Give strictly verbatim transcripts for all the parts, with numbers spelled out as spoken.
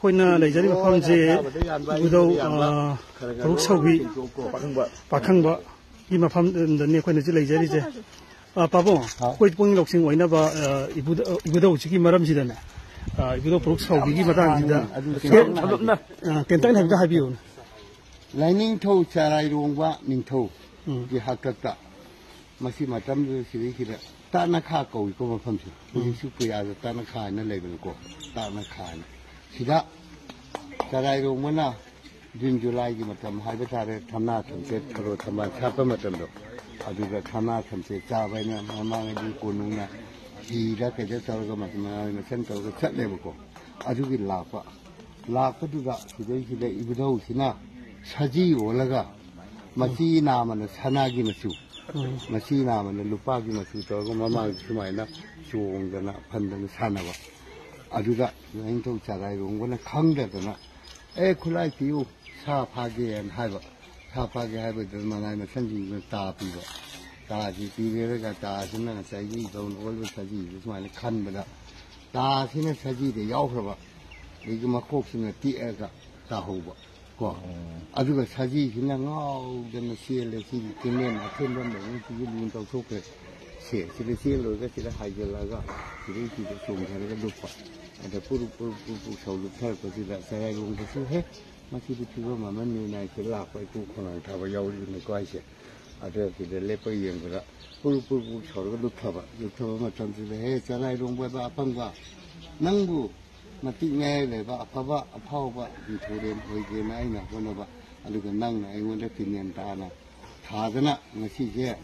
ꯑꯩꯈꯣꯏꯅ ꯂꯩꯖꯔꯤꯕ ꯃꯐꯝꯁꯦ ꯏꯕꯨꯙꯧ, ꯑ, ꯐꯥꯔꯨꯛ ꯁꯥꯎꯕꯤ ꯄꯥꯈꯪꯕꯒꯤ ꯃꯐꯝꯗꯅꯤ ꯑꯩꯈꯣꯏꯅ ꯍꯧꯖꯤꯛ ꯂꯩꯖꯔꯤꯁꯦ꯫ ꯑ, ꯄꯥꯕꯨꯡ, ꯑꯩꯈꯣꯏ ꯄꯨꯛꯅꯤꯡ ꯂꯧꯁꯤꯡ ꯑꯣꯏꯅꯕ, ꯑ, ꯏꯕꯨꯙ-, ꯏꯕꯨꯙꯧꯁꯤꯒꯤ ꯃꯔꯝꯁꯤꯗꯅꯦ, ꯑ, ꯏꯕꯨꯙꯧ ꯐꯥꯔꯨꯛ ꯁꯥꯎꯕꯤꯒꯤ ꯃꯇꯥꯡꯁꯤꯗ ꯑꯗꯨ ꯇꯦꯟ-, ꯇꯦꯟꯇꯛꯅ ꯍꯥꯏꯐꯦꯠꯇ ꯍꯥꯏꯕꯤꯌꯨꯅꯦ꯫ ꯂꯥꯏꯅꯤꯡꯊꯧ ꯆꯔꯥꯏꯔꯣꯡꯕ ꯅꯤꯡꯊꯧꯒꯤ ꯎꯝ꯫ ꯍꯥꯛꯇꯛꯇ ꯃꯁꯤ ꯃꯇꯝꯗꯨꯗ ꯁꯤꯗꯩꯁꯤꯗ ꯇꯥꯛꯅꯈꯥ ꯀꯧꯏꯀꯣ ꯃꯐꯝꯁꯦ꯫ ꯎꯝ꯫ ꯍꯧꯖꯤꯛꯁꯨ ꯄꯨꯌꯥꯗ ꯇꯥꯛꯅꯈꯥ ꯍꯥꯏꯅ ꯂꯩꯕꯅꯤꯀꯣ꯫ ꯇꯥꯛꯅꯈꯥ ꯍꯥꯏꯅ꯫ ꯁꯤꯗ ꯆꯔꯥꯏꯔꯣꯡꯕꯅ ꯖꯨꯟ ꯖꯨꯂꯥꯏꯒꯤ ꯃꯇꯝ ꯍꯥꯏꯕ ꯇꯥꯔꯦ, ꯊꯝꯅꯥ ꯊꯝꯆꯦꯠ ꯊꯔꯣ ꯊꯝꯕꯥꯜ ꯁꯥꯠꯄ ꯃꯇꯝꯗꯣ, ꯑꯗꯨꯗ ꯊꯝꯅꯥ ꯊꯝꯆꯦꯠ ꯆꯥꯕ ꯍꯥꯏꯅ ꯃꯃꯥꯡꯉꯩꯗꯤ ꯀꯣꯅꯨꯡꯅ ꯍꯤꯗ ꯀꯩꯗ ꯇꯧꯔꯒ ꯃ-, ꯃ-, ꯃꯁꯟ ꯇꯧꯔꯒ ꯆꯠꯂꯦꯕꯀꯣ꯫ ꯑꯗꯨꯒꯤ ꯂꯥꯛꯄ, ꯂꯥꯛꯄꯗꯨꯗ ꯁꯤꯗꯩꯁꯤꯗ ꯏꯕꯨꯙꯧꯁꯤꯅ ꯁꯖꯤ ꯑꯣꯜꯂꯒ ꯃꯆꯤ ꯅꯥꯝꯃꯅ ꯁꯅꯥꯒꯤ ꯃꯆꯨ, ꯎꯝ꯫ ꯃꯆꯤ ꯅꯥꯝꯃꯅ ꯂꯨꯄꯥꯒꯤ ꯃꯆꯨ ꯇꯧꯔꯒ ꯃꯃꯥꯡꯗ ꯁꯨꯃꯥꯏꯅ ꯆꯣꯡꯗꯅ ꯐꯟꯗꯅ ꯁꯥꯟꯅꯕ꯫ ꯑꯗꯨꯗ ꯅꯤꯡꯊꯧ ꯆꯔꯥꯏꯔꯣꯡꯕꯅ ꯈꯪꯗꯗꯅ, "ꯑꯦ, ꯈꯨꯠꯂꯥꯏ ꯄꯤꯌꯨ, ꯁꯥ ꯐꯥꯒꯦꯅ" ꯍꯥꯏꯕ꯫ ꯁꯥ ꯐꯥꯒꯦ ꯍꯥꯏꯕꯗꯨꯗ ꯃꯅꯥꯏ ꯃꯁꯟꯁꯤꯡꯗꯨꯅ ꯇꯥ ꯄꯤꯕ꯫ ꯇꯥꯁꯤ ꯄꯤꯔꯦꯔꯒ ꯇꯥꯁꯤꯅ ꯉꯁꯥꯏꯒꯤ ꯏꯙꯧꯅ ꯑꯣꯜꯂꯤꯕ ꯁꯖꯤꯁꯤꯗ ꯁꯨꯃꯥꯏꯅ ꯈꯟꯕꯗ, ꯇꯥꯁꯤꯅ ꯁꯖꯤꯗ ꯌꯥꯎꯈ꯭ꯔꯕ꯫ ꯑꯗꯒꯤ ꯃꯈꯣꯛꯁꯤꯅ ꯇꯦꯛꯑꯒ ꯇꯥꯍꯧꯕ꯫ ꯀꯣ꯫ ꯎꯝ꯫ ꯑꯗꯨꯒ ꯁꯖꯤꯁꯤꯅ ꯉꯥꯎꯗꯅ ꯆꯦꯜꯂꯦ꯫ ꯁꯤꯒꯤ ꯀꯦꯅꯦꯜ ꯑꯊꯦꯟꯕ ꯃꯑꯣꯡꯁꯤꯒꯤ ꯂꯨꯟ ꯇꯧꯊꯣꯛꯈ꯭ꯔꯦ꯫ ꯁꯦ, ꯁꯤꯗ ꯆꯦꯜꯂꯨꯔꯒ ꯁꯤꯗ ꯍꯥꯏꯖꯤꯜꯂꯒ ꯁꯤꯗꯩꯁꯤꯗ ꯆꯣꯡꯊꯔꯒ ꯂꯨꯞꯄ꯫ ꯑꯗ ꯄꯨꯔꯨꯞ, ꯄꯨꯔꯨꯞ, ꯄꯨꯔꯨꯞ, ꯄꯨꯔꯨꯞ ꯁꯧ ꯂꯨꯞꯊꯔꯛꯄꯁꯤꯗ ꯆꯔꯥꯏꯔꯣꯡꯕꯁꯨ, "ꯍꯦ, ꯃꯁꯤꯗꯤ ꯐꯤꯕꯝ ꯑꯃꯅꯤ" ꯍꯥꯏꯅ ꯁꯤꯗ ꯂꯥꯛꯄ ꯏꯄꯨ ꯈꯣꯡꯅꯥꯡ ꯊꯥꯕ ꯌꯥꯎꯔꯤꯕꯅꯤꯀꯣ ꯍꯥꯏꯁꯦ꯫ ꯑꯗ ꯁꯤꯗ ꯂꯦꯞꯄ ꯌꯦꯡꯕꯗ ꯄꯨꯔꯨꯞ, ꯄꯨꯔꯨꯞ, ꯄꯨꯔꯨꯞ ꯁꯧꯔꯒ ꯂꯨꯞꯊꯕ꯫ ꯂꯨꯞꯊꯕ ꯃꯇꯝꯁꯤꯗ, "ꯍꯦ, ꯆꯔꯥꯏꯔꯣꯡꯕ ꯑꯄꯪꯕ, ꯅꯪꯕꯨ ꯃꯇꯤꯛ ꯃꯌꯥꯏ ꯂꯩꯕ ꯑꯐꯕ ꯑꯐꯥꯎꯕ ꯅꯤꯡꯊꯧꯔꯦꯜ ꯑꯣꯏꯒꯦꯅ ꯑꯩꯅ ꯍꯣꯠꯅꯕ, ꯑꯗꯨꯒ ꯅꯪꯅ ꯑꯩꯉꯣꯟꯗ ꯀꯤꯅꯦꯟ ꯇꯥꯅ ꯊꯥꯗꯅ ꯉꯁꯤꯁꯦ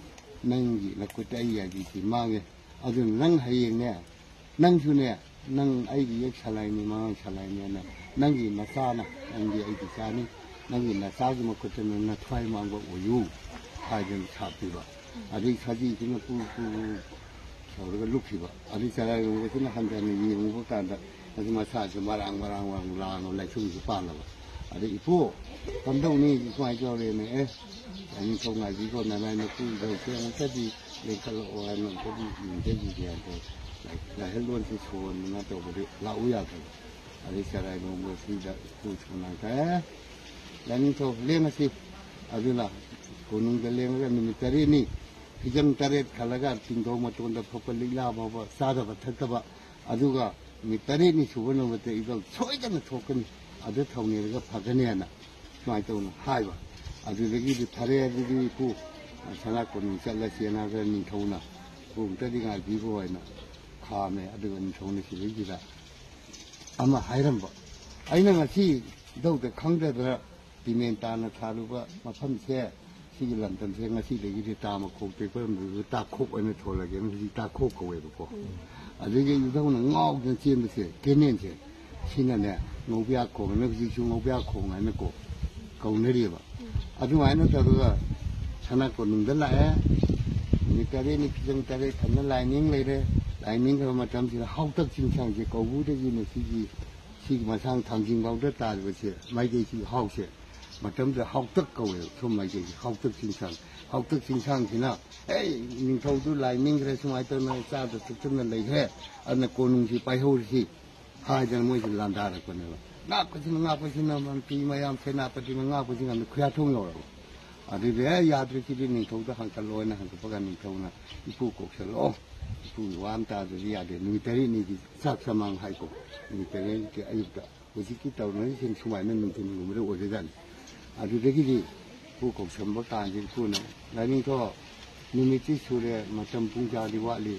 ꯅꯪꯒꯤ ꯅꯈꯨꯠꯇ ꯑꯩ ꯌꯥꯏꯕꯤꯁꯤ ꯃꯥꯡꯉꯦ꯫ ꯑꯗꯨꯅ ꯅꯪ ꯍꯌꯦꯡꯅꯦ, ꯅꯪꯁꯨꯅꯦ, ꯅꯪ ꯑꯩꯒꯤ ꯌꯦꯛ ꯁꯂꯥꯏꯅꯤ, ꯃꯉꯥꯡ ꯁꯂꯥꯏꯅꯤꯅ ꯅꯪꯒꯤ ꯅꯆꯥꯅ, ꯅꯪꯗꯤ ꯑꯩꯒꯤ ꯏꯆꯥꯅꯤ, ꯅꯪꯒꯤ ꯅꯆꯥꯒꯤ ꯃꯈꯨꯠꯇ ꯅꯪ ꯅꯊ꯭ꯋꯥꯏ ꯃꯥꯡꯕ ꯑꯣꯏꯌꯨ" ꯍꯥꯏꯗꯅ ꯁꯥꯞꯄꯤꯕ꯫ ꯑꯗꯩ ꯁꯖꯤꯁꯤꯅ ꯄꯨ ꯄꯨ ꯁꯧꯔꯒ ꯂꯨꯞꯈꯤꯕ꯫ ꯑꯗꯩ ꯆꯔꯥꯏꯔꯣꯡꯕꯁꯤꯅ ꯍꯟꯊꯅ ꯌꯦꯡꯉꯨꯕ ꯀꯥꯟꯗ ꯃꯁꯤ ꯃꯁꯥꯁꯦ ꯃꯔꯥꯡ ꯃꯔꯥꯡ ꯃꯔꯥꯡ ꯂꯥꯡꯉ ꯂꯥꯏꯁꯣꯟꯁꯨ ꯄꯥꯜꯂꯕ꯫ ꯑꯗꯩ, "ꯏꯄꯨ, ꯀꯝꯗꯧꯅꯤ? ꯁꯨꯃꯥꯏꯅ ꯇꯧꯔꯦꯅꯦ꯫ ꯑꯦ, ꯂꯥꯏꯅꯤꯡꯊꯧ ꯉꯥꯏꯕꯤꯈꯣ, ꯅꯅꯥꯏ ꯃꯄꯨ ꯏꯙꯧꯁꯦ ꯑꯃꯨꯛꯇꯗꯤ ꯂꯦꯡꯈꯠꯂꯛꯑꯣ ꯍꯥꯏꯅ ꯑꯃꯨꯛꯇꯗꯤ ꯌꯦꯡꯖꯈꯤꯒꯦ" ꯍꯥꯏꯅ ꯂꯥꯏꯍꯜꯂꯣꯟꯁꯦ ꯁꯣꯟꯗꯅ ꯇꯧꯕꯗꯤ ꯂꯥꯛꯎ ꯌꯥꯗꯕ꯫ ꯑꯗꯩ ꯆꯔꯥꯏꯔꯣꯝꯕꯁꯤꯗ ꯁ꯭ꯀꯨꯜ ꯁ꯭ꯀꯨꯜ ꯉꯥꯡꯊꯣꯛꯑꯦ꯫ ꯂꯥꯏꯅꯤꯡꯊꯧ ꯂꯦꯡꯉꯁꯤ꯫ ꯑꯗꯨꯅ ꯀꯣꯅꯨꯡꯗ ꯂꯦꯡꯉꯒ ꯅꯨꯃꯤꯠ ꯇꯔꯦꯠꯅꯤ, ꯐꯤꯖꯪ ꯇꯔꯦꯠ ꯈꯜꯂꯒ ꯆꯤꯡꯗꯣꯡ ꯃꯇꯣꯟꯗ ꯐꯛꯄ ꯂꯤꯛꯂꯥ ꯐꯥꯎꯕ ꯆꯥꯗꯕ ꯊꯛꯇꯕ, ꯑꯗꯨꯒ ꯅꯨꯃꯤꯠ ꯇꯔꯦꯠꯅꯤ ꯁꯨꯕ ꯅꯨꯃꯤꯠꯇ ꯏꯀꯪ ꯁꯣꯏꯗꯅ ꯊꯣꯛꯀꯅꯤ, ꯑꯗꯨ ꯊꯧꯅꯤꯔꯒ ꯐꯒꯅꯤ ꯍꯥꯏꯅ ꯁꯨꯃꯥꯏꯅ ꯇꯧꯅ ꯍꯥꯏꯕ꯫ ꯑꯗꯨꯗꯒꯤꯗꯤ ꯐꯔꯦ, ꯑꯗꯨꯗꯤ ꯏꯄꯨ ꯁꯅꯥ ꯀꯣꯅꯨꯡ ꯆꯠꯂꯁꯦꯅ ꯍꯥꯏꯔꯒ ꯅꯤꯡꯊꯧꯅ ꯏꯄꯨ ꯑꯝꯇꯗꯤ ꯉꯥꯏꯕꯤꯈꯣ ꯍꯥꯏꯅ ꯈꯥꯝꯃꯦ꯫ ꯑꯗꯨꯒ ꯅꯤꯡꯊꯧꯅ ꯁꯤꯗꯩꯁꯤꯗ ꯑꯃ ꯍꯥꯏꯔꯝꯕ, ꯑꯩꯅ ꯉꯁꯤ ꯏꯙꯧꯗ ꯈꯪꯗꯗꯅ ꯄꯤꯃꯦꯟ ꯇꯥꯅ ꯊꯥꯔꯨꯕ ꯃꯐꯝꯁꯦ, ꯁꯤꯒꯤ ꯂꯝꯗꯝꯁꯦ ꯉꯁꯤꯗꯒꯤꯗꯤ ꯇꯥ ꯃꯈꯣꯛ ꯇꯦꯛꯄ ꯂꯝꯗꯝꯗ ꯇꯥꯈꯣꯛ ꯑꯣꯏꯅ ꯊꯣꯜꯂꯒꯦꯅ ꯍꯧꯖꯤꯛ ꯇꯥꯈꯣꯛ ꯀꯧꯋꯦꯕꯀꯣ꯫ ꯑꯗꯨꯒꯤ ꯏꯙꯧꯅ ꯉꯥꯎꯗꯅ ꯆꯦꯟꯕꯁꯦ ꯀꯦꯅꯦꯜꯁꯦ, ꯁꯤꯅꯅꯦ ꯉꯧꯕꯤꯌꯥꯈꯣꯡ ꯍꯥꯏꯅ, ꯍꯧꯖꯤꯛꯁꯨ ꯉꯧꯕꯤꯌꯥꯈꯣꯡ ꯍꯥꯏꯅꯀꯣ ꯀꯧꯅꯔꯤꯕ꯫ ꯑꯗꯨꯃꯥꯏꯅ ꯇꯧꯔꯒ ꯁꯅꯥ ꯀꯣꯅꯨꯡꯗ ꯂꯥꯛꯑꯦ꯫ ꯅꯨꯃꯤꯠ ꯇꯔꯦꯠꯅꯤ ꯐꯤꯖꯪ ꯇꯔꯦꯠ ꯊꯝꯅ ꯂꯥꯏꯅꯤꯡ ꯂꯩꯔꯦ꯫ ꯂꯥꯏꯅꯤꯡꯈ꯭ꯔꯕ ꯃꯇꯝꯁꯤꯗ ꯍꯥꯎꯇꯛ ꯆꯤꯡꯁꯥꯡꯁꯦ ꯀꯧꯕꯗꯒꯤꯅ ꯁꯤꯒꯤ, ꯁꯤꯒꯤ ꯃꯁꯥꯡ ꯊꯥꯡꯖꯤꯡ ꯐꯥꯎꯗ ꯇꯥꯔꯤꯕꯁꯦ ꯃꯥꯏꯀꯩꯁꯤ ꯍꯥꯎꯁꯦ ꯃꯇꯝꯗ ꯍꯥꯎꯇꯛ ꯀꯧꯋꯦꯕ꯫ ꯁꯣꯝ ꯃꯥꯏꯀꯩꯁꯤ ꯍꯥꯎꯇꯛ ꯆꯤꯡꯁꯥꯡ꯫ ꯍꯥꯎꯇꯛ ꯆꯤꯡꯁꯥꯡꯁꯤꯅ, "ꯑꯦ, ꯅꯤꯡꯊꯧꯗꯨ ꯂꯥꯏꯅꯤꯡꯈ꯭ꯔꯦ, ꯁꯨꯃꯥꯏꯅ ꯇꯧꯅ ꯆꯥꯗ ꯊꯛꯇꯅ ꯂꯩꯈ꯭ꯔꯦ, ꯑꯗꯨꯅ ꯀꯣꯅꯨꯡꯁꯤ ꯄꯥꯏꯍꯧꯔꯁꯤ" ꯍꯥꯏꯗꯅ ꯃꯣꯏꯁꯤ ꯂꯥꯟꯗꯥꯔꯛꯄꯅꯦꯕ꯫ ꯉꯥꯛꯄꯁꯤꯅ, ꯉꯥꯛꯄꯁꯤꯅ ꯃꯟꯇ꯭ꯔꯤ ꯃꯌꯥꯝ ꯁꯦꯅꯥꯄꯇꯤ ꯉꯥꯛꯄꯁꯤꯡ ꯑꯗꯨ ꯈꯨꯌꯥꯊꯣꯡ ꯌꯧꯔꯕ꯫ ꯑꯗꯨꯗꯤ, "ꯑꯦ, ꯌꯥꯗ꯭ꯔꯦ, ꯁꯤꯗꯤ ꯅꯤꯡꯊꯧꯗ ꯍꯪꯀꯠꯂꯣꯅ" ꯍꯪꯀꯠꯄꯒ ꯅꯤꯡꯊꯧꯅ, "ꯏꯄꯨ ꯀꯧꯁꯜꯂꯛꯑꯣ, ꯏꯄꯨꯒꯤ ꯋꯥ ꯑꯃ ꯇꯥꯗ꯭ꯔꯗꯤ ꯌꯥꯗꯦ, ꯅꯨꯃꯤꯠ ꯇꯔꯦꯠꯅꯤꯒꯤ ꯆꯥꯛ ꯆꯃꯥꯡ" ꯍꯥꯏꯀꯣ, ꯅꯨꯃꯤꯠ ꯇꯔꯦꯠꯅꯤꯒꯤ ꯑꯌꯨꯛꯇ ꯍꯧꯖꯤꯛꯀꯤ ꯇꯧꯅꯔꯤꯁꯤꯡ ꯁꯨꯃꯥꯏꯅ ꯅꯨꯡꯊꯤꯜꯒꯨꯝꯕꯗ ꯑꯣꯏꯕꯖꯥꯠꯅꯤ꯫ ꯑꯗꯨꯗꯒꯤꯗꯤ ꯏꯄꯨ ꯀꯧꯁꯟꯕ ꯀꯥꯟꯁꯤ ꯏꯄꯨꯅ, "ꯂꯥꯏꯅꯤꯡꯊꯧ, ꯅꯨꯃꯤꯠꯇꯤ ꯁꯨꯔꯦ, ꯃꯇꯝ ꯄꯨꯡ ꯀꯌꯥꯗꯤ ꯋꯥꯠꯂꯤ?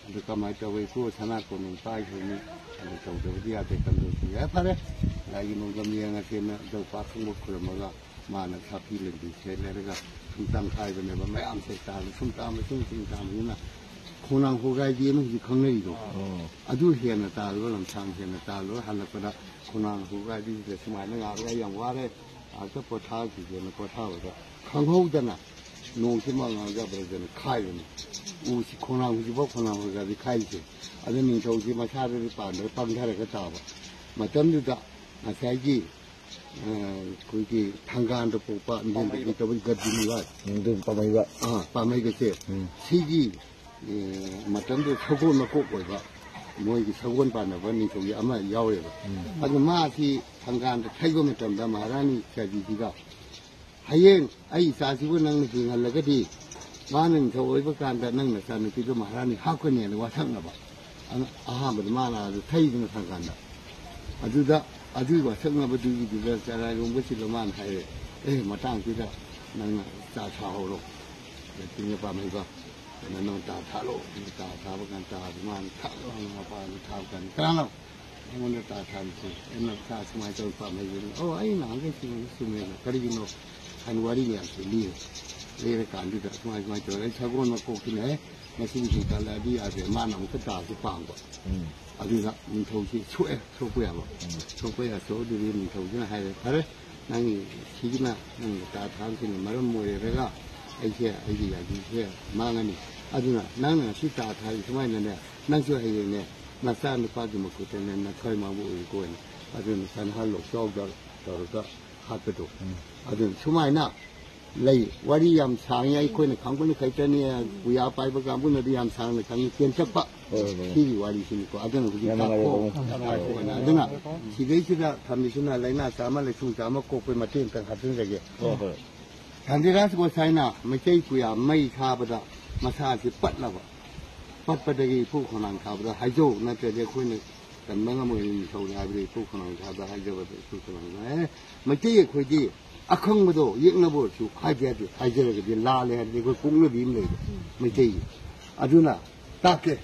ꯑꯗꯨ ꯀꯃꯥꯏꯅ ꯇꯧꯋꯤ? ꯏꯄꯨ ꯁꯅꯥ ꯀꯣꯅꯨꯡ ꯄꯥꯏꯈ꯭ꯔꯅꯤ, ꯑꯗꯨ ꯇꯧꯗꯕꯗꯤ ꯌꯥꯗꯦ, ꯀꯝꯗꯧꯁꯤ?" "ꯌꯥꯔꯦ, ꯐꯔꯦ, ꯂꯥꯏꯒꯤ ꯅꯣꯡꯗꯝ ꯌꯦꯡꯉꯁꯦꯅ ꯏꯙꯧ ꯄꯥꯈꯪꯕ ꯈꯨꯔꯝꯃꯒ ꯃꯥꯅ ꯁꯥꯐꯤ ꯂꯦꯝꯕꯤ ꯁꯦꯠꯂꯦꯔꯒ ꯁꯨꯝ ꯇꯥꯟꯈꯥꯏꯕꯅꯦꯕ꯫ ꯃꯌꯥꯝꯁꯦ ꯇꯥꯜꯂꯤ, ꯁꯨꯝ ꯇꯥꯟꯕ, ꯁꯨꯝ ꯁꯨꯝ ꯇꯥꯟꯕꯅꯤꯅ ꯈꯣꯡꯅꯥꯡ ꯍꯣꯒꯥꯏꯕꯤ ꯑꯃ ꯍꯧꯖꯤꯛ ꯈꯪꯅꯔꯤꯗꯣ, ꯑꯗꯨ ꯍꯦꯟꯅ ꯇꯥꯜꯂꯨꯔ, ꯂꯝꯁꯥꯡ ꯍꯦꯟꯅ ꯇꯥꯜꯂꯨꯔ ꯍꯜꯂꯛꯄꯗ ꯈꯣꯡꯅꯥꯡ ꯍꯣꯒꯥꯏꯕꯤꯁꯤꯗ ꯁꯨꯃꯥꯏꯅ ꯉꯥꯏꯔꯒ ꯑꯩ ꯌꯥꯝ ꯋꯥꯔꯦ, ꯉꯥꯏꯍꯥꯛꯇ ꯄꯣꯊꯥꯈꯤꯒꯦꯅ ꯄꯣꯊꯥꯕꯗ ꯈꯪꯍꯧꯗꯅ ꯅꯣꯡꯁꯤ ꯃꯪꯉꯒ ꯕ꯭ꯔꯖꯅ ꯈꯥꯏꯕꯅꯤ꯫ ꯎꯁꯤ ꯈꯣꯡꯅꯥꯡ ꯍꯧꯖꯤꯛꯐꯥꯎ ꯈꯣꯡꯅꯥꯡ ꯍꯣꯒꯥꯏꯕꯤ ꯈꯥꯏꯔꯤꯁꯦ꯫ ꯑꯗꯨ ꯅꯤꯡꯊꯧꯁꯤ ꯃꯁꯥꯗꯗꯤ ꯄꯥꯟꯗ꯭ꯔꯒ ꯄꯪꯊꯔꯒ ꯇꯥꯕ꯫ ꯃꯇꯝꯗꯨꯗ ꯉꯁꯥꯏꯒꯤ ꯑ, ꯑꯩꯈꯣꯏꯒꯤ ꯊꯪꯒꯥꯟꯗ ꯄꯣꯛꯄ ꯃꯤꯡꯗꯒꯤ ꯇꯧꯕ ꯒꯗꯤꯅꯤꯕ, ꯎꯝ, ꯑꯗꯨ ꯄꯥꯝꯃꯩꯕ꯫ ꯑ, ꯄꯥꯝꯃꯩꯒꯁꯦ꯫ ꯎꯝ꯫ ꯁꯤꯒꯤ, ꯑ, ꯃꯇꯝꯗꯨꯗ ꯁꯒꯣꯜ ꯃꯀꯣꯛ ꯑꯣꯏꯕ ꯃꯣꯏꯒꯤ ꯁꯒꯣꯜ ꯄꯥꯟꯅꯕ ꯅꯤꯡꯊꯧꯒꯤ ꯑꯃ ꯌꯥꯎꯔꯦꯕ꯫ ꯑꯗꯨ ꯃꯥꯁꯤ ꯊꯪꯒꯥꯟꯗ ꯊꯩꯕ ꯃꯇꯝꯗ ꯃꯍꯥꯔꯥꯅꯤ ꯆꯥꯟꯗꯤꯁꯤꯒ, "ꯍꯌꯦꯡ ꯑꯩ ꯏꯆꯥꯁꯤꯕꯨ ꯅꯪꯅ ꯍꯤꯡꯍꯜꯂꯒꯗꯤ, ꯃꯥꯅ ꯅꯤꯡꯊꯧ ꯑꯣꯏꯕ ꯀꯥꯟꯗ ꯅꯪ ꯅꯆꯥꯅꯨꯄꯤꯗꯣ ꯃꯍꯥꯔꯥꯅꯤ ꯍꯥꯞꯀꯅꯤ" ꯍꯥꯏꯅ ꯋꯥꯁꯛꯅꯕ꯫ ꯑꯗꯨ ꯑꯍꯥꯟꯕꯗ ꯃꯥꯅ ꯑꯗꯨ ꯊꯩꯗꯅ ꯊꯪꯒꯥꯟꯗ꯫ ꯑꯗꯨꯗ ꯑꯗꯨꯒꯤ ꯋꯥꯁꯛꯅꯕꯗꯨꯒꯤꯗꯨꯗ ꯆꯔꯥꯏꯔꯣꯡꯕꯁꯤꯗ ꯃꯥꯅ ꯍꯥꯏꯔꯦ, "ꯑꯦ, ꯃꯇꯥꯡꯁꯤꯗ ꯅꯪꯅ ꯆꯥ ꯁꯥꯍꯧꯔꯣ, ꯇꯤꯡꯅ ꯄꯥꯝꯍꯩꯕ, ꯀꯩꯅꯣ, ꯅꯪ ꯇꯥ ꯊꯥꯂꯣ, ꯇꯥ ꯊꯥꯕ ꯀꯥꯟꯗ ꯇꯥꯗꯤ ꯃꯥꯅ ꯊꯥꯛ ꯂꯥꯎꯅ ꯃꯄꯥꯟꯗ ꯊꯥꯕ ꯀꯥꯟꯗ, ꯀꯅꯥꯅꯣ ꯑꯩꯉꯣꯟꯗ ꯇꯥ ꯊꯥꯔꯤꯁꯦ? ꯑꯩꯅ ꯇꯥ ꯁꯨꯃꯥꯏꯅ ꯇꯧꯔ ꯄꯥꯝꯍꯩꯕꯅꯤ꯫ ꯑꯣ, ꯑꯩ ꯅꯍꯥꯟꯈꯩ ꯆꯨꯝꯃꯦ, ꯆꯨꯝꯃꯦꯅ꯫ ꯀꯔꯤꯒꯤꯅꯣ?" ꯍꯥꯏꯅ ꯋꯥꯔꯤ ꯃꯌꯥꯝꯁꯦ ꯂꯤꯔꯦ꯫ ꯂꯤꯔꯀꯥꯟꯗꯨꯗ ꯁꯨꯃꯥꯏ ꯁꯨꯃꯥꯏꯅ ꯇꯧꯔꯦ, ꯑꯩ ꯁꯒꯣꯜ ꯃꯀꯣꯛꯇꯨꯅ, "ꯑꯦ, ꯃꯁꯤꯒꯤ ꯍꯤꯡꯒꯠꯂꯛꯑꯗꯤ ꯌꯥꯗ꯭ꯔꯦ", ꯃꯥꯅ ꯑꯃꯨꯛꯀ ꯇꯥꯁꯦ ꯄꯥꯝꯕ꯫ ꯑꯗꯨꯗ ꯅꯤꯡꯊꯧꯁꯤ ꯁꯣꯛꯑꯦ, ꯁꯣꯛꯄ ꯌꯥꯕ꯫ ꯁꯣꯛꯄ ꯌꯥ-, ꯁꯣꯛꯑꯗꯨꯗꯤ ꯅꯤꯡꯊꯧꯁꯤꯅ ꯍꯥꯏꯔꯦ, "ꯐꯔꯦ, ꯅꯪꯒꯤ ꯁꯤꯒꯤꯅ, ꯅꯪꯒꯤ ꯇꯥ ꯊꯥꯕꯁꯤꯅ ꯃꯔꯝ ꯑꯣꯏꯔꯒ ꯑꯩꯁꯦ, ꯑꯩꯒꯤ ꯌꯥꯏꯕꯤꯁꯦ ꯃꯥꯡꯉꯅꯤ꯫ ꯑꯗꯨꯅ ꯅꯪꯅ ꯉꯁꯤ ꯇꯥ ꯊꯥꯔꯤ ꯁꯨꯃꯥꯏꯅꯅꯦ, ꯅꯪꯁꯨ ꯍꯌꯦꯡꯅꯦ ꯅꯆꯥ ꯅꯨꯄꯥꯒꯤ ꯃꯈꯨꯠꯇꯅꯦ ꯅꯈꯣꯏ ꯃꯥꯕꯨ ꯑꯣꯏꯔꯤꯀꯣꯅ", ꯑꯗꯨꯅ ꯁꯅꯥꯍꯜ ꯂꯣꯛꯆꯥꯎꯗ ꯇꯧꯔꯒ ꯍꯥꯠꯄꯗꯣ꯫ ꯑꯗꯨꯅ ꯁꯨꯃꯥꯏꯅ ꯂꯩ꯫ ꯋꯥꯔꯤ ꯌꯥꯝ ꯁꯥꯡꯉꯤ, ꯑꯩꯈꯣꯏꯅ ꯈꯪꯕꯅ ꯈꯛꯇꯅꯤ, ꯄꯨꯌꯥ ꯄꯥꯏꯕ ꯀꯥꯡꯕꯨꯅꯗꯤ ꯌꯥꯝ ꯁꯥꯡꯅ ꯈꯪꯉꯤ, ꯇꯦꯟꯇꯛꯄ꯫ ꯍꯣꯏ, ꯍꯣꯏ꯫ ꯁꯤꯒꯤ ꯋꯥꯔꯤꯁꯤꯅꯤꯀꯣ꯫ ꯑꯗꯨꯅ ꯍꯧꯖꯤꯛ ꯌꯥꯝ ꯅꯨꯡꯉꯥꯏꯕ ꯇꯥꯛꯄ ꯋꯥꯐꯝ꯫ ꯇꯥꯛꯄ ꯑꯣꯏꯅ꯫ ꯑꯗꯨꯅ ꯁꯤꯗꯩꯁꯤꯗ ꯊꯝꯃꯤꯁꯤꯅ ꯂꯥꯏꯅꯥ ꯆꯥꯝꯃ ꯂꯥꯏꯁꯨꯡ ꯆꯥꯝꯃ ꯀꯣꯛꯄꯩ ꯃꯇꯦꯡ ꯑꯃꯇꯪ ꯍꯥꯞꯆꯤꯟꯖꯒꯦ꯫ ꯍꯣꯏ, ꯍꯣꯏ꯫ ꯁꯥꯟꯇꯤꯗꯥꯁ ꯒꯣꯁꯥꯏꯅ ꯃꯩꯇꯩ ꯄꯨꯌꯥ ꯃꯩ ꯊꯥꯕꯗ ꯃꯁꯥꯁꯤ ꯄꯠꯂꯕ꯫ ꯄꯠꯄꯗꯒꯤ ꯏꯄꯨ ꯈꯣꯡꯅꯥꯡ ꯊꯥꯕꯗ ꯍꯥꯏꯖꯧ, ꯅꯠꯇ꯭ꯔꯗꯤ ꯑꯩꯈꯣꯏꯅ ꯀꯟꯕ ꯉꯝꯃꯣꯏ, ꯅꯤꯡꯊꯧꯅꯤ ꯍꯥꯏꯕꯗ ꯏꯄꯨ ꯈꯣꯡꯅꯥꯡ ꯊꯥꯕꯗ ꯍꯥꯏꯖꯕꯗ ꯏꯄꯨ ꯈꯣꯡꯅꯥꯡ ꯊꯥꯕꯗ, "ꯑꯦ, ꯃꯩꯇꯩ ꯑꯩꯈꯣꯏꯗꯤ ꯑꯈꯪꯕꯗꯣ ꯌꯦꯛꯅꯕ ꯑꯣꯏꯔꯁꯨ ꯍꯥꯏꯕ ꯌꯥꯗꯦ, ꯍꯥꯏꯖꯔꯒꯗꯤ ꯂꯥꯜꯂꯦ ꯍꯥꯏꯔꯗꯤ ꯑꯩꯈꯣꯏ ꯀꯣꯛꯅꯕꯤ ꯑꯃ ꯂꯩꯕ ꯃꯩꯇꯩꯒꯤ꯫ ꯑꯗꯨꯅ ꯇꯥꯛꯀꯦ"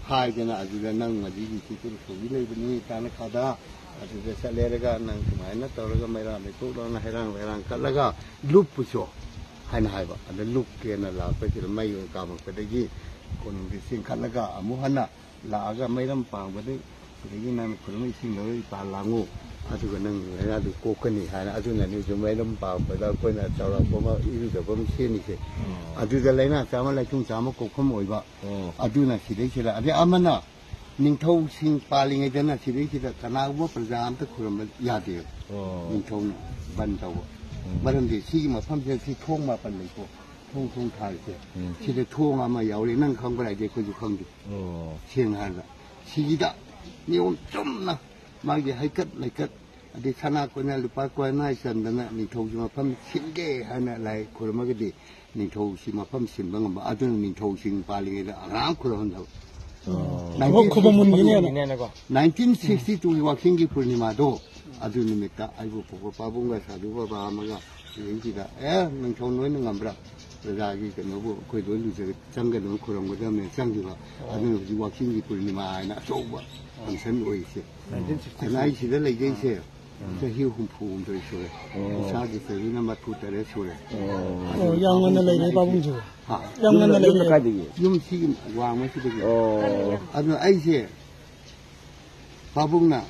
ꯍꯥꯏꯗꯅ ꯑꯗꯨꯗ ꯅꯪ ꯃꯗꯨꯒꯤ ꯆꯤꯊꯨꯔ ꯁꯣꯒꯤ ꯂꯩꯕꯅꯤ ꯇꯥꯅ ꯈꯥꯗ꯫ ꯑꯗꯨꯗ ꯆꯠꯂꯦꯔꯒ ꯅꯪ ꯁꯨꯃꯥꯏꯅ ꯇꯧꯔꯒ ꯃꯩꯔꯥ ꯂꯩꯊꯣꯛꯂꯒ ꯍꯩꯔꯥꯡ ꯂꯩꯔꯥꯡ ꯀꯠꯂꯒ ꯂꯨꯞꯄꯨꯁꯣ ꯍꯥꯏꯅ ꯍꯥꯏꯕ꯫ ꯑꯗ ꯂꯨꯞꯀꯦꯅ ꯂꯥꯛꯄꯁꯤꯗ ꯃꯩ ꯑꯣꯏꯅ ꯀꯥꯝꯃꯛꯄꯗꯒꯤ ꯀꯣꯅꯨꯡꯗꯤ ꯆꯤꯡꯈꯠꯂꯒ ꯑꯃꯨꯛ ꯍꯟꯅ ꯂꯥꯛꯑꯒ ꯃꯩꯔꯝ ꯄꯥꯡꯕꯗ ꯁꯤꯗꯒꯤ ꯅꯪ ꯈꯨꯔꯨꯝ ꯏꯁꯤꯡ ꯂꯧꯔ ꯏꯄꯥ ꯂꯥꯡꯉꯨ, ꯑꯗꯨꯒ ꯅꯪ ꯂꯥꯏꯅꯥꯗꯨ ꯀꯣꯛꯀꯅꯤ ꯍꯥꯏꯅ꯫ ꯑꯗꯨꯅꯅꯤ ꯍꯧꯖꯤꯛ ꯃꯩꯔꯝ ꯄꯥꯡꯕꯗ ꯑꯩꯈꯣꯏꯅ ꯆꯥꯎꯔꯥꯛꯄ ꯑꯃ ꯏꯔꯨꯖꯕ ꯑꯃ ꯁꯦꯝꯃꯤꯁꯦ꯫ ꯑꯣ꯫ ꯑꯗꯨꯗ ꯂꯥꯏꯅꯥ ꯆꯥꯝꯃ ꯂꯥꯏꯊꯨꯡ ꯆꯥꯝꯃ ꯀꯣꯛꯐꯝ ꯑꯣꯏꯕ꯫ ꯑꯣ꯫ ꯑꯗꯨꯅ ꯁꯤꯗꯩꯁꯤꯗ, ꯑꯗꯩ ꯑꯃꯅ ꯅꯤꯡꯊꯧꯁꯤꯡ ꯄꯥꯜꯂꯤꯉꯩꯗꯅ ꯁꯤꯗꯩꯁꯤꯗ ꯀꯅꯥꯒꯨꯝꯕ ꯄ꯭ꯔꯖꯥ ꯑꯝꯇ ꯈꯨꯔꯨꯝꯕ ꯌꯥꯗꯦꯕ꯫ ꯑꯣ꯫ ꯅꯤꯡꯊꯧꯅ ꯕꯟ ꯇꯧꯕ꯫ ꯎꯝ꯫ ꯃꯔꯝꯗꯤ ꯁꯤꯒꯤ ꯃꯐꯝꯁꯤꯗ ꯁꯤ ꯊꯣꯡ ꯃꯥꯄꯟ ꯂꯩꯀꯣ꯫ ꯊꯣꯡ, ꯊꯣꯡ ꯊꯥꯔꯤꯁꯦ꯫ ꯎꯝ꯫ ꯁꯤꯗ ꯊꯣꯡ ꯑꯃ ꯌꯥꯎꯔꯤ, ꯅꯪ ꯈꯪꯕ꯭ꯔꯥ ꯍꯥꯏꯗꯤ ꯑꯩꯈꯣꯏꯁꯨ ꯈꯪꯗꯦ꯫ ꯑꯣ꯫ ꯁꯦꯡꯅ ꯍꯥꯏꯔꯒ꯫ ꯁꯤꯒꯤꯗ ꯅꯤꯌꯣꯝ ꯆꯨꯝꯅ ꯃꯥꯒꯤ ꯍꯩꯀꯠ ꯂꯩꯀꯠ, ꯑꯗꯩ ꯁꯅꯥ ꯀꯣꯏꯅ ꯂꯨꯄꯥ ꯀꯣꯏꯅ ꯆꯟꯗꯅ ꯅꯤꯡꯊꯧꯒꯤ ꯃꯐꯝ ꯁꯤꯟꯒꯦ ꯍꯥꯏꯅ ꯂꯥꯏ ꯈꯨꯔꯨꯝꯃꯒꯗꯤ, ꯅꯤꯡꯊꯧꯁꯤ ꯃꯐꯝ ꯁꯤꯟꯕ ꯉꯝꯕ꯫ ꯑꯗꯨꯅ ꯅꯤꯡꯊꯧꯁꯤꯡ ꯄꯥꯜꯂꯤꯉꯩꯗ ꯑꯉꯥꯡ ꯈꯨꯔꯨꯝꯍꯟꯗꯕ꯫ ꯈꯨꯕꯝ ꯃꯨꯟꯒꯤꯅꯦꯅ꯫ ꯅꯥꯏꯟꯇꯤꯟ ꯁꯤꯛꯁꯇꯤ ꯇꯨꯒꯤ ꯋꯥꯛꯆꯤꯡꯒꯤ ꯄꯨꯔꯅꯤꯃꯥꯗꯣ, ꯑꯗꯨ ꯅꯨꯃꯤꯠꯇ ꯑꯩꯕꯨ ꯄꯣꯛꯄ ꯄꯥꯕꯨꯡꯒ ꯁꯥꯗꯨ ꯕꯕꯥ ꯑꯃꯒ ꯌꯦꯡꯁꯤꯗ, "ꯑꯦ, ꯅꯤꯡꯊꯧ ꯅꯣꯏꯅ ꯉꯝꯕ꯭ꯔꯥ? ꯄ꯭ꯔꯖꯥꯒꯤ ꯀꯩꯅꯣꯕꯨ ꯑꯩꯈꯣꯏ ꯂꯣꯏ ꯂꯨꯖꯔ-, ꯆꯪꯒꯗꯕ, ꯈꯨꯔꯨꯝꯒꯗꯕꯅꯦ" ꯆꯪꯈꯤꯕ꯫ ꯑꯗꯨꯅ ꯍꯧꯖꯤꯛ ꯋꯥꯛꯆꯤꯡꯒꯤ ꯄꯨꯔꯅꯤꯃꯥ ꯍꯥꯏꯅ ꯑꯆꯧꯕ ꯐꯪꯁꯟ ꯑꯣꯏꯔꯤꯁꯦ꯫ Nineteen sixty two. ꯑꯗꯨꯅ ꯑꯩ ꯁꯤꯗ ꯂꯩꯖꯩꯁꯦ ꯆꯍꯤ ꯍꯨꯝꯐꯨ ꯍꯨꯝꯗꯣꯏ ꯁꯨꯔꯦ꯫ ꯏꯁꯥꯒꯤ ꯆꯍꯤꯅ ꯃꯔꯤꯐꯨ ꯇꯔꯦꯠ ꯁꯨꯔꯦ꯫ ꯑꯣ, ꯌꯥꯝ ꯉꯟꯅ ꯂꯩꯔꯦ ꯄꯥꯕꯨꯡꯁꯤꯕꯨ꯫ ꯍꯥ? ꯌꯥꯝ ꯉꯟꯅ ꯌꯨꯝꯗ ꯂꯩꯔꯦ꯫ ꯀꯥꯏꯗꯒꯤ? ꯌꯨꯝ ꯁꯤꯒꯤ ꯋꯥꯡꯃꯁꯤꯗꯒꯤ꯫ ꯑꯣ꯫ ꯑꯗꯨꯅ ꯑꯩꯁꯦ ꯄꯥꯕꯨꯡꯅ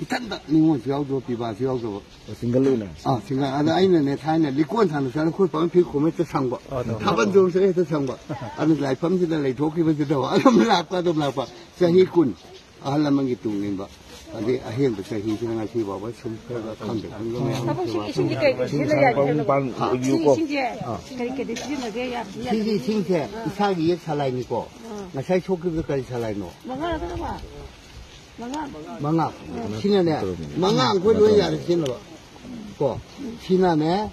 ꯏꯊꯟꯗ ꯅꯤꯉꯣꯜꯁꯨ ꯌꯥꯎꯗꯕ, ꯄꯤꯕꯥꯁꯨ ꯌꯥꯎꯗꯕ꯫ ꯑꯣ, ꯁꯤꯡꯒꯜ ꯑꯣꯏꯅ? ꯑꯥ, ꯁꯤꯡꯒꯜ꯫ ꯑꯗ ꯑꯩꯅꯅꯦ, ꯊꯥꯏꯅ ꯂꯤꯀꯣꯟ ꯁꯥꯟꯅ ꯆꯠꯂ ꯑꯩꯈꯣꯏ ꯄꯥꯕꯨꯡ ꯐꯤ ꯈꯣꯝ ꯍꯦꯛꯇ ꯁꯪꯕ꯫ ꯑꯥ, ꯑꯗꯨꯝ꯫ ꯊꯥꯕꯜ ꯆꯣꯡ ꯆꯠꯂ ꯍꯦꯛꯇ ꯁꯪꯕ꯫ ꯑꯗꯨ ꯂꯥꯏꯐꯝꯁꯤꯗ ꯂꯩꯊꯣꯛꯈꯤꯕꯁꯤꯗ ꯑꯗꯨꯝ ꯂꯥꯛꯄ, ꯑꯗꯨꯝ ꯂꯥꯛꯄ꯫ ꯆꯍꯤ ꯀꯨꯟ ꯑꯍꯜ ꯂꯃꯟꯒꯤ ꯇꯨꯡ ꯏꯟꯕ꯫ ꯑꯗꯩ ꯑꯍꯦꯟꯕ ꯆꯍꯤꯁꯤꯅ ꯉꯁꯤ ꯐꯥꯎꯕ ꯁꯨꯝ ꯈꯔ ꯈꯔ ꯈꯪꯗꯦ꯫ ꯄꯥꯕꯨꯡ, ꯁꯤ ꯏꯁꯤꯡꯁꯦ ꯀꯔꯤ ꯀꯔꯤ ꯁꯤꯖꯤꯟꯅꯒꯦ? ꯌꯥꯝ ꯁꯤꯖꯤꯟꯅ-, ꯁꯤ ꯏꯁꯤꯡꯁꯦ ꯀꯔꯤ ꯀꯔꯤ ꯁꯤꯖꯤꯟꯅꯒꯦ? ꯌꯥꯝ ꯁꯤꯖꯤꯟꯅ-, ꯁꯤꯒꯤ ꯏꯁꯤꯡꯁꯦ ꯏꯁꯥꯒꯤ ꯌꯦꯛ ꯁꯂꯥꯏꯅꯤꯀꯣ꯫ ꯉꯁꯥꯏ ꯁꯣꯛꯈꯤꯕꯗꯣ ꯀꯔꯤ ꯁꯂꯥꯏꯅꯣ? ꯃꯉꯥ ꯅꯠꯇ꯭ꯔꯣ? ꯃꯉꯥ꯫ ꯃꯉꯥ꯫ ꯁꯤꯅꯅꯦ, ꯃꯉꯥ ꯑꯩꯈꯣꯏ ꯂꯣꯏ ꯌꯥꯔꯦ ꯁꯤꯖꯤꯟꯅꯕ꯫ ꯀꯣ, ꯁꯤꯅꯅꯦ,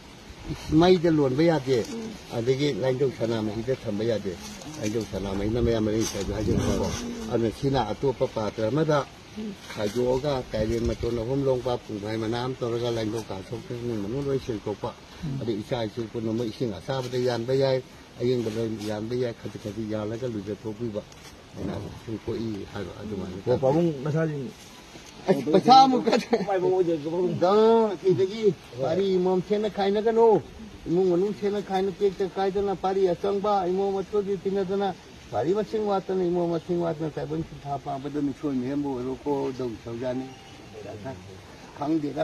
ꯃꯩꯗ ꯂꯣꯟꯕ ꯌꯥꯗꯦ꯫ ꯑꯗꯒꯤ ꯂꯥꯏꯅꯤꯡꯊꯧ ꯁꯅꯥꯃꯍꯤꯗ ꯊꯝꯕ ꯌꯥꯗꯦ꯫ ꯂꯥꯏꯅꯤꯡꯊꯧ ꯁꯅꯥꯃꯍꯤꯅ ꯃꯌꯥꯝ ꯃꯔꯤ ꯁꯥꯏꯗꯣ ꯍꯥꯏꯖꯅꯤꯡꯕꯀꯣ꯫ ꯑꯗꯨꯅ ꯁꯤꯅ ꯑꯇꯣꯞꯄ ꯄꯥꯇ꯭ꯔ ꯑꯃꯗ ꯈꯥꯏꯗꯣꯛꯑꯒ ꯀꯥꯏꯔꯦꯟ ꯃꯇꯣꯟ ꯑꯍꯨꯝ ꯂꯣꯡꯕ ꯄꯨꯡꯐꯥꯏ ꯃꯅꯥ ꯑꯃ ꯇꯧꯔꯒ ꯂꯥꯏꯅꯤꯡꯊꯧ ꯀꯥ ꯁꯣꯛꯄ ꯏꯃꯨꯡ ꯃꯅꯨꯡ ꯂꯣꯏ ꯁꯦꯡꯗꯣꯛꯄ꯫ ꯑꯗꯩ ꯏꯆꯥ ꯏꯁꯨ ꯄꯨꯝꯅꯃꯛ ꯏꯁꯤꯡ ꯑꯁꯥꯕꯗ ꯌꯥꯟꯕ ꯌꯥꯏ, ꯑꯌꯤꯡꯕꯗ ꯌꯥꯟꯕ ꯌꯥꯏ, ꯈꯖꯤꯛ ꯈꯖꯤꯛ ꯌꯥꯜꯂꯒ ꯂꯨꯖꯊꯣꯛꯄꯤꯕ꯫ ꯑꯩꯅ ꯁꯨꯝ ꯄꯣꯛꯏ ꯍꯥꯏꯕ ꯑꯗꯨꯃꯥꯏꯅ ꯑꯣ, ꯇꯧꯋꯤ꯫ ꯄꯥꯕꯨꯡ ꯃꯁꯥꯁꯤꯡ ꯑꯁ, ꯄꯩꯁꯥ ꯑꯃꯨꯛ ꯀꯠ-, ꯄꯥꯏꯕ ꯑꯣꯏꯗ꯭ꯔꯁꯨ ꯄꯥꯕꯨꯡ꯫ ꯗꯥ, ꯁꯤꯗꯒꯤ ꯄꯥꯔꯤ ꯏꯃꯣꯝ ꯁꯦꯠꯅ ꯈꯥꯏꯅꯒꯅꯨ꯫ ꯏꯃꯨꯡ ꯃꯅꯨꯡ ꯁꯦꯠꯅ ꯈꯥꯏꯅ ꯇꯦꯛꯇ ꯀꯥꯏꯗꯅ ꯄꯥꯔꯤ ꯑꯆꯪꯕ ꯏꯃꯣꯝ ꯑꯇꯣꯗꯤ ꯇꯤꯟꯅꯗꯅ ꯄꯥꯔꯤ ꯃꯁꯤꯡ ꯋꯥꯠꯇꯅ ꯏꯃꯣꯝ ꯃꯁꯤꯡ ꯋꯥꯠꯇꯅ ꯇꯥꯏꯕꯪ ꯁꯤꯟꯊꯥ ꯄꯥꯕꯗ ꯃꯤꯁꯣꯏ ꯃꯤꯍꯦꯟꯕ ꯑꯣꯏꯔꯣꯀꯣ ꯗꯧ ꯁꯧꯖꯥꯅꯤ꯫ ꯈꯪꯗꯦꯗ꯫